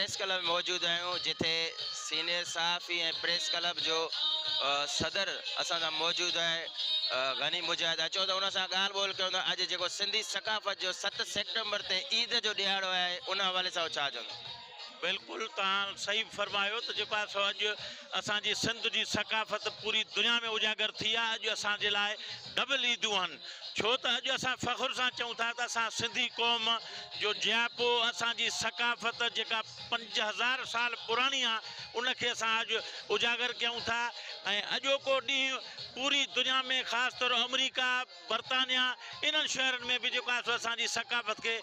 Press club ۾ موجود آهيون جتي سينيئر صحافي ۽ پريس ڪلب جو صدر اسان سان موجود آهي غني مجاهد اچو ته ان سان ڳالهه ٻولهه ڪيون ته اڄ جيڪو سنڌي ثقافت جو 7 سيپٽمبر تي عيد جو ڏهاڙو آهي ان حوالي سان هو ڇا چوندو. بلڪل توهان صحيح فرمايو ته جيڪو آهي سو اڄ اسان جي سنڌ جي ثقافت پوري دنيا ۾ اجاگر ٿي آهي اڄ اسان جي لاء ڊبل عيدون آهن ڇو ته اڄ اسان فخر سان چئون ٿا ته اسان سنڌي قوم جو جياپو اسان جي ثقافت جيڪا 5000 سال پراڻي آهي ان کي اسان اڄ اجاگر ڪيون ٿا ۽ اڄوڪو ڏينهن پوري دنيا ۾ خاص طور آمريڪا برطانيا انهن شهرن ۾ به جيڪو آهي سو اسان جي ثقافت کي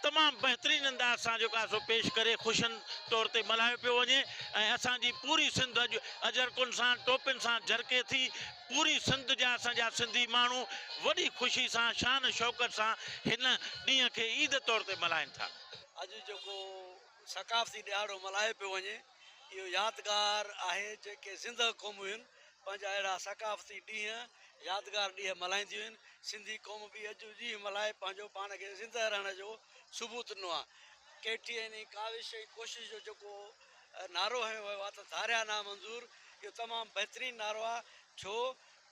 تمام بهترين انداز سان جيڪو آهي سو پيش ڪري خوشين طور تي ملهايو پيو وڃي ۽ اسان جي پوري سنڌ اڄ اجرڪن سان ٽوپين سان جرڪي ٿي. پوري سنڌ جا اسان جا سنڌي ماڻهو وڏي خوشي سان شان شوڪت سان هن ڏينهن کي عيد طور تي ملهائين ٿا. اڄ جيڪو ثقافتي ڏهاڙو ملهايو پيو وڃي اهو يادگار آهي جيڪي زنده قومون آهن پنهنجا اهڙا ثقافتي ڏينهن يادگار ڏينهن ملهائينديون آهن سنڌي قوم به اڄ ڏينهن ملهائي پنهنجو پاڻ کي زنده رهڻ جو ثبوت ڏنو آهي ڪي ٽي اين جي ڪاوش ۽ ڪوشش جو جيڪو نعرو هنيو ويو آهي ته ڌاريا نامنظور اهو تمام بهترين نعرو آهي ڇو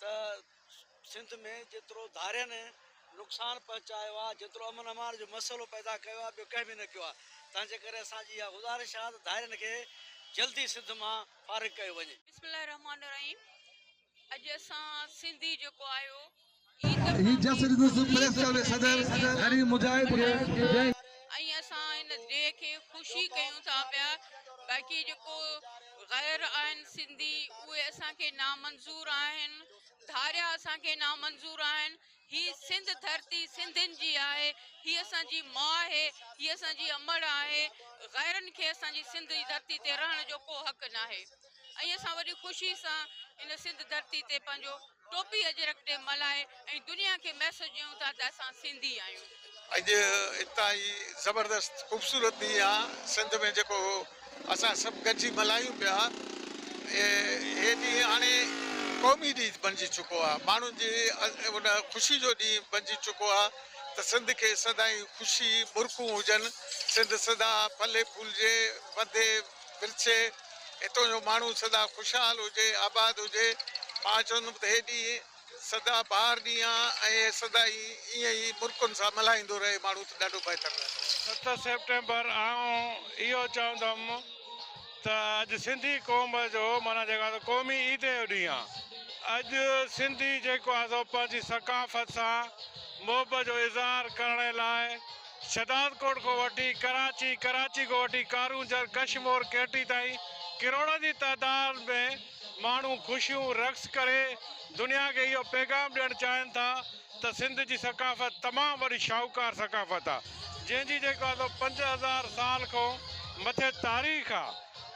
ته سنڌ ۾ جيترو ڌارين نقصان پهچايو آهي جيترو امن امان جو مسئلو پيدا ڪيو آهي ٻيو ڪنهن به نه ڪيو آهي تنهن جي ڪري اسان جي اها گذارش آهي ته ڌارين کي جلدي سنڌ مان فارغ ڪيو وڃي. بسم الله الرحمٰن الرحيم اڄ اسان سنڌي جيڪو آهيو هي جس ڏيندس پريس ڪلب جي صدر غني مجاهد کي جنهن. ۽ اسان هن ڊي کي خوشي ڪيون ٿا پيا باقي جيڪو غير آهن سنڌي اهي اسان کي نامنظور آهن ڌاريا اسان کي نامنظور آهن هي سنڌ ڌرتي سنڌين جي آهي هي اسان جي ماء آهي هي اسان جي امڙ آهي غيرن کي اسان جي سنڌ جي ڌرتي تي رهڻ جو ڪو حق ناهي ۽ اسان وڏي خوشي سان هن سنڌ ڌرتي تي پنهنجو ٽوپي اجرڪ ڊي ملهائي ۽ دنيا کي ميسيج ڏيون ٿا ته اسان سنڌي آهيون. اڄ انتهائي زبردست خوبصورت ڏينهن آ سنڌ ۾ جيڪو اسان سڀ گڏجي ملهايون پيا هي ڏينهن هاڻي قومي ڏينهن بڻجي چڪو آ ماڻهن جي ان خوشي جو ڏينهن بڻجي چڪو آ ته سنڌ کي سدائين خوشي مرڪون هجن سنڌ سدا ڦلي ڦولجي وڌي ورڇي هتون جو ماڻهو سدا خوشحال هجي، آباد هجي. مان چوندم ته هي ڏينهن سدا بهار ڏينهن آ ۽ سدا ئي ائين ئي مرڪن سان ملهائيندو رهي ماڻهو ته ڏاڍو بهتر رهندو. 7 سيپٽمبر آئون اهو چوندم ته اڄ سنڌي قوم جو معنيٰ جيڪو آهي سو قومي عيد جو ڏينهن آ. اڄ سنڌي جيڪو آهي سو پنهنجي ثقافت سان محبت جو اظهار ڪرڻ لاء شھدادڪوٽ کان وٺي ڪراچي، ڪراچي کان وٺي ڪارونجھر، ڪشمور، ڪيٽي تائين ڪروڙن جي تعداد ۾ ماڻهو خوشيون رقص ڪري دنيا کي اهو پيغام ڏيڻ چاهين ٿا ته سنڌ جي ثقافت تمام وڏي شاهوڪار ثقافت آ جنهن جي جيڪو آ سو 5000 سال کان مٿي تاريخ آ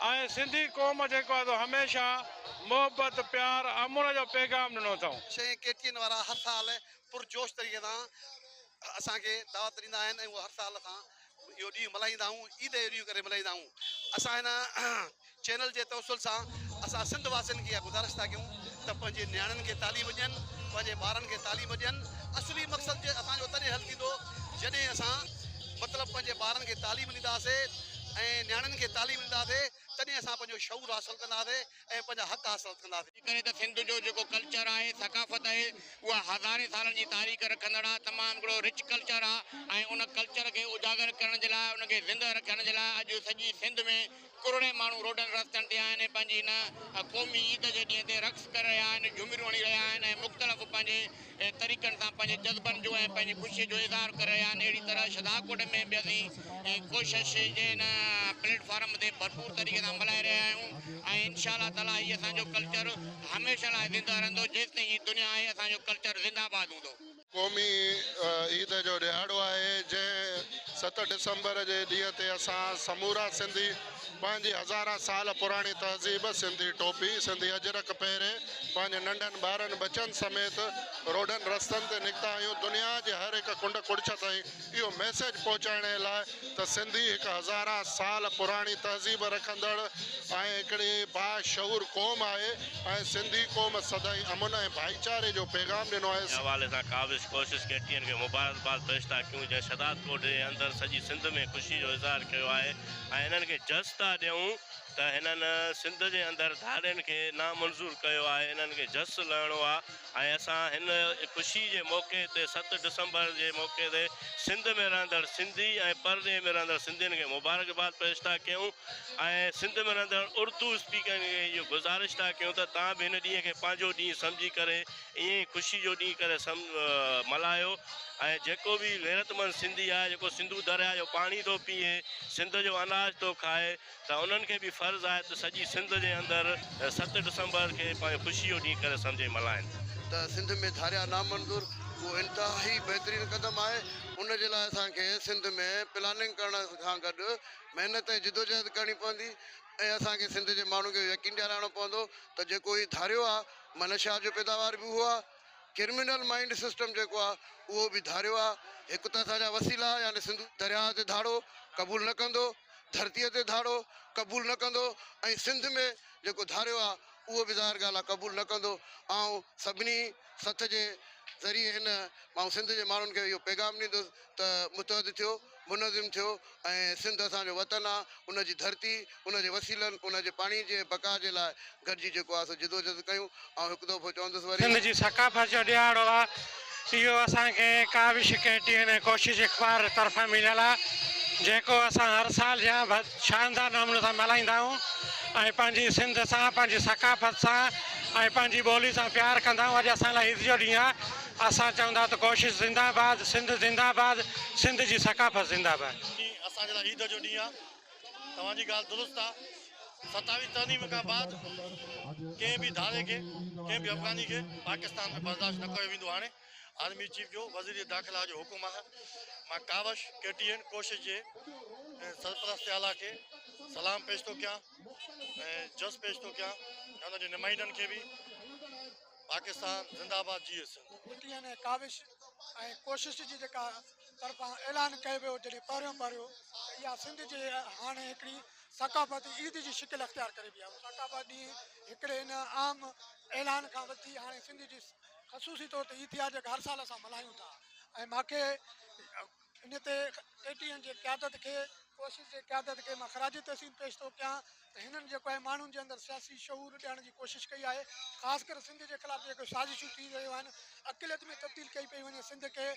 ۽ سنڌي قوم جيڪو آ سو هميشه محبت، پيار، امن جو پيغام ڏنو اٿئون. شين ڪي ٽي اين وارا هر سال پرجوش طريقي سان اسان کي دعوت ڏيندا آهن ۽ اهو هر سال اسان اهو ڏينهن ملهائيندا آهيون عيد جو ڏينهن ڪري ملهائيندا آهيون اسان هن چينل جي توسل سان اسان سنڌ واسين کي اها گذارش ٿا ڪيون ته پنهنجي نياڻين کي تعليم ڏين پنهنجي ٻارن کي تعليم ڏين اصلي مقصد جي اسان جو تڏهن حل ٿيندو جڏهن اسان مطلب پنهنجي ٻارن کي تعليم ڏينداسي ۽ نياڻين کي تعليم ڏينداسي تڏهن اسان پنهنجو شعور حاصل ڪنداسي ۽ پنهنجا حق حاصل ڪنداسين. ڪري ته سنڌ جو جيڪو ڪلچر آهي ثقافت آهي اها هزارين سالن جي تاريخ رکندڙ آهي تمام هڪڙو رچ ڪلچر آهي ۽ ان ڪلچر کي اجاگر ڪرڻ جي لاء ان کي زنده رکڻ جي لاء اڄ سڄي سنڌ ۾ ڪروڙين ماڻهو روڊن رستن تي آهن ۽ پنهنجي هن قومي عيد جي ڏينهن تي رقص ڪري رهيا آهن جهمريون هڻي رهيا آهن ۽ مختلف پنهنجي طريقن سان پنهنجي جذبن جو ۽ پنهنجي خوشي جو اظهار ڪري رهيا آهن اهڙي طرح شھدادڪوٽ ۾ به اسين ڪوشش جي هن پليٽ فارم تي ڀرپور طريقي سان ملهائي رهيا آهيون ۽ انشاء الله تعالي هي اسان جو ڪلچر هميشه لاء زنده رهندو جيستائين هي دنيا آهي اسان جو ڪلچر زنده آباد هوندو. قومي عيد جو ڏهاڙو آهي جنهن 7 ڊسمبر جي ڏينهن تي اسان سمورا سنڌي پنهنجي هزارها سال پراڻي تهذيب سنڌي ٽوپي سنڌي اجرڪ پهري پنهنجي ننڍن ٻارن ٻچن سميت روڊن. روڊن رستن تي نڪتا آهيون دنيا جي هر هڪ ڪنڊ ڪڙڇ تائين اهو ميسيج پهچائڻ جي لاء ته سنڌي هڪ هزارها سال پراڻي تهذيب رکندڙ ۽ هڪڙي باشعور قوم آهي ۽ سنڌي قوم سدائين امن ۽ ڀائيچاري جو پيغام ڏنو آهي. ان حوالي سان ڪاوش ڪوشش ڪي ٽي اين کي مبارڪباد پيش ٿا ڪيون جنهن شهدادڪوٽ جي اندر سڄي سنڌ ۾ خوشي جو اظهار ڪيو آهي ۽ هنن کي جس ٿا ڏيون ته هنن سنڌ جي اندر ڌارين کي نامنظور ڪيو آهي انهن کي جس لهڻو آهي ۽ اسان هن خوشي جي موقعي تي 7 ڊسمبر جي موقعي تي سنڌ ۾ رهندڙ سنڌي ۽ پرڏيهه ۾ رهندڙ سنڌين کي مبارڪباد پيش ٿا ڪيون ۽ سنڌ ۾ رهندڙ اردو اسپيڪرن کي اهو گذارش ٿا ڪيون ته توهان به هن ڏينهن کي پنهنجو ڏينهن سمجهي ڪري ائين ئي خوشي جو ڏينهن ڪري ملهايو ۽ جيڪو به غيرتمند سنڌي آهي جيڪو سنڌو درياء جو پاڻي ٿو پيئي سنڌ جو اناج ٿو کائي ته انهن کي به فرض آهي ته سڄي سنڌ جي اندر 7 ڊسمبر کي پنهنجو خوشي جو ڏينهن ڪري سمجهي ملهائين. ته سنڌ ۾ ڌاريا نامنظور اهو انتهائي بهترين قدم آهي ان جي لاء اسان کي سنڌ ۾ پلاننگ ڪرڻ کان گڏ محنت ۽ جدوجهد ڪرڻي پوندي ۽ اسان کي سنڌ جي ماڻهن کي يقين ڏيارائڻو پوندو ته جيڪو هي ڌاريو آهي منشيات جو پيداوار به اهو آهي ڪرمنل مائنڊ سسٽم جيڪو آ اهو به ڌاريو آ. هڪ ته اسان جا وسيلا يعني سنڌو درياهه تي ڌاڙو قبول نه ڪندو، ڌرتيء تي ڌاڙو قبول نه ڪندو ۽ سنڌ ۾ جيڪو ڌاريو آ اهو به ظاهر ڳالهه آ قبول نه ڪندو. آئون سڀني سٿ جي ذريعي هن آئون سنڌ جي ماڻهن کي اهو پيغام ڏيندس ته متحد ٿيو، منظم ٿيو ۽ سنڌ اسان جو وطن آ، ان جي ڌرتي، ان جي وسيلن، ان جي پاڻي جي بقا جي لاء گڏجي جيڪو آ سو جدوجھد ڪيون. آئون هڪ دفعو چوندس وري. سنڌ جي ثقافت جو ڏهاڙو آ. اهو اسان کي ڪاوش ڪي ٽي اين ۽ ڪوشش اخبار طرفان مليل آ، جيڪو اسان هر سال جيان شاندار نموني سان ملهائيندا آهيون ۽ پنهنجي سنڌ سان، پنهنجي ثقافت سان ۽ پنهنجي ٻولي سان پيار ڪندا آهيون. اڄ اسان لاء عيد جو ڏينهن آ. اسان چوندا ته ڪوشش زنده باد، سنڌ زنده باد، سنڌ جي ثقافت زنده باد. ڏينهن اسان جي لاء عيد جو ڏينهن آ. توهان جي ڳالهه درست آ. ستاويهه ترميم کان بعد ڪنهن به ڌاري کي، ڪنهن به افغاني کي پاڪستان ۾ برداشت نه ڪيو ويندو هاڻي آرمي چيف جو وزير داخلا جو حڪم آهي. مان ڪاوش، ڪي ٽي اين، ڪوشش جي سرپرست اعليٰ کي سلام پيش ٿو ڪيان ۽ جس پيش ٿو ڪيان ۽ ان جي نمائندن کي به. پاڪستان زنده آباد جيئي سنڌ. ڪي ٽي اين ۽ ڪاوش ۽ ڪوشش جي جيڪا طرفان اعلان ڪيو ويو جڏهن پهريون پهريون ته اها سنڌ جي هاڻي هڪڙي ثقافتي عيد جي شڪل اختيار ڪري وئي آهي ثقافت ڏينهن هڪڙي ان عام اعلان کان وڌي هاڻي سنڌ جي خصوصي طور تي عيد ٿي آهي جيڪا هر سال اسان ملهايون ٿا ۽ ماکي ان تي ڪي ٽي اين جي قيادت کي ڪوشش جي قيادت کي مان خراج تحسين پيش ٿو ڪيان ته هنن جيڪو آهي ماڻهن جي اندر سياسي شعور ڏيارڻ جي ڪوشش ڪئي آهي خاص ڪري سنڌ جي خلاف جيڪي سازشون ٿي رهيون آهن اقليت ۾ تبديل ڪئي پئي وڃي سنڌ کي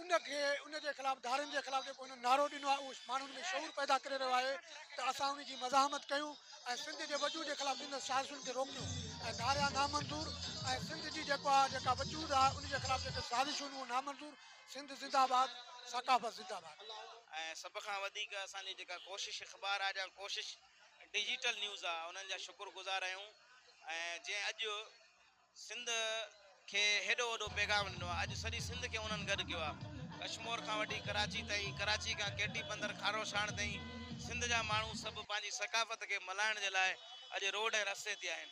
ان کي ان جي خلاف ڌارين جي خلاف جيڪو هنن نعرو ڏنو آهي اهو ماڻهن ۾ شعور پيدا ڪري رهيو آهي ته اسان ان جي مزاحمت ڪيون ۽ سنڌ جي وجود جي خلاف ٿيندڙ سازشن کي روڪيون ۽ ڌاريا نامنظور ۽ سنڌ جي جيڪو آهي جيڪا وجود آهي ان جي خلاف جيڪي سازشون اهو نامنظور سنڌ زنده آباد ثقافت زنده آباد. ۽ سڀ کان وڌيڪ اسان جي جيڪا ڪوشش اخبار آ جا ڪوشش ڊجيٽل نيوز آ انهن جا شڪر گذار آهيون ۽ جنهن اڄ سنڌ کي هيڏو وڏو پيغام ڏنو آ اڄ سڄي سنڌ کي انهن گڏ ڪيو آ ڪشمور کان وٺي ڪراچي تائين ڪراچي کان ڪيٽي بندر کاروشاڻ تائين سنڌ جا ماڻهو سڀ پنهنجي ثقافت کي ملهائڻ جي لاء اڄ روڊ ۽ رستي تي آهن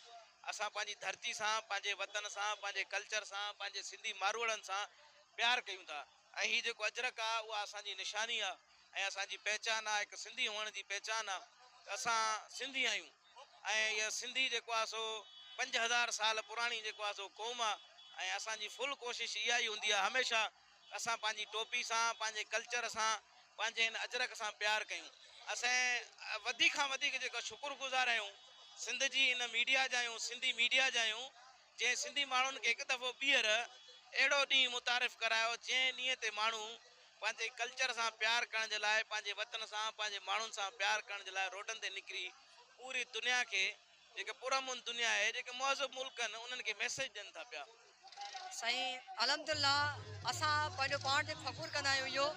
اسان پنهنجي ڌرتي سان پنهنجي وطن سان پنهنجي ڪلچر سان پنهنجي سنڌي ماروئڙن سان پيار ڪيون ٿا ۽ هي جيڪو اجرڪ آ اها اسان جي نشاني آ ۽ اسان جي پهچان آ هڪ سنڌي هئڻ جي پهچان آ ته اسان سنڌي آهيون ۽ هي سنڌي جيڪو آ سو 5000 سال پراڻي جيڪو آ سو قوم آ ۽ اسان جي فل ڪوشش اها ئي هوندي آ هميشه ته اسان پنهنجي ٽوپي سان پنهنجي ڪلچر سان پنهنجي هن اجرڪ سان پيار ڪيون اسين وڌيڪ کان وڌيڪ جيڪو شڪر گذار آهيون سنڌ جي هن ميڊيا جا آهيون سنڌي ميڊيا جا آهيون جنهن سنڌي ماڻهن کي هڪ دفعو ٻيهر اهڙو ڏينهن متعارف ڪرايو جنهن ڏينهن تي ماڻهو پنهنجي ڪلچر سان پيار ڪرڻ جي لاء پنهنجي وطن سان پنهنجي ماڻهن سان پيار ڪرڻ جي لاء روڊن تي نڪري پوري دنيا کي جيڪي پرامن دنيا آهي جيڪي مهذب ملڪ آهن انهن کي ميسيج ڏين ٿا پيا. سائين الحمدلله اسان پنهنجو پاڻ تي فخر ڪندا آهيون اهو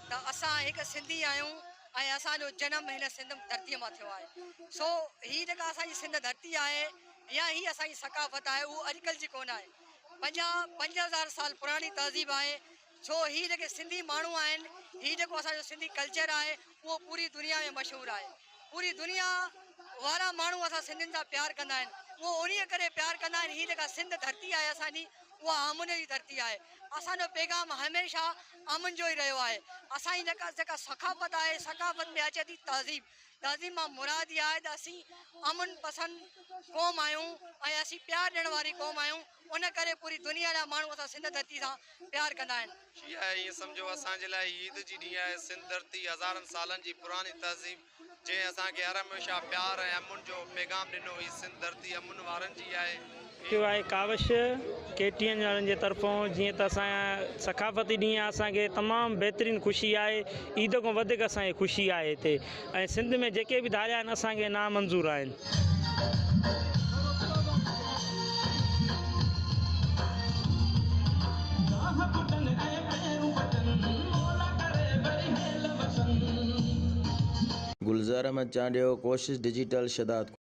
ته اسان هڪ سنڌي آهيون ۽ اسان جو جنم هن سنڌ ڌرتي مان ٿيو آهي سو هي جيڪا اسان جي سنڌ ڌرتي آهي يا هي اسان جي ثقافت آهي اهو اڄڪلهه جي ڪونه آهي 50 5000 سال پراڻي تهذيب آهي ڇو هي جيڪي سنڌي ماڻهو آهن هي جيڪو اسان جو سنڌي ڪلچر آهي اهو پوري دنيا ۾ مشهور آهي پوري دنيا وارا ماڻهو اسان سنڌين سان پيار ڪندا آهن اهو انهي ڪري پيار ڪندا آهن هي جيڪا سنڌ ڌرتي آهي اسان جي اها امن جي ڌرتي آهي. اسان جو پيغام هميشه امن جو ئي رهيو آهي. اسان جي جيڪا جيڪا ثقافت آهي، ثقافت ۾ اچي ٿي تهذيب. تهذيب مان مراد اها آهي ته اسين امن پسند قوم آهيون ۽ اسين پيار ڏيڻ واري قوم آهيون. ان ڪري پوري دنيا جا ماڻهو اسان سنڌ ڌرتي سان پيار ڪندا آهن. خوشي آهي ائين سمجهو اسان جي لاء هي عيد جي ڏينهن آهي. سنڌ ڌرتي هزارن سالن جي پراڻي تهذيب جنهن اسان کي هر هميشه پيار ۽ امن جو پيغام ڏنو هي سنڌ ڌرتي امن وارن جي آهي. ڪيو آهي ڪاوش ڪي ٽي اين وارن جي طرفون جيئن ته اسان ثقافتي ڏينهن آهي اسان کي تمام بهترين خوشي آهي عيد کان وڌيڪ اسان کي خوشي آهي هتي ۽ سنڌ ۾ جيڪي به ڌاريا آهن اسان کي نامنظور آهن. Gulzar Ahmed Chandio, Koshish digital, Shahdadkot.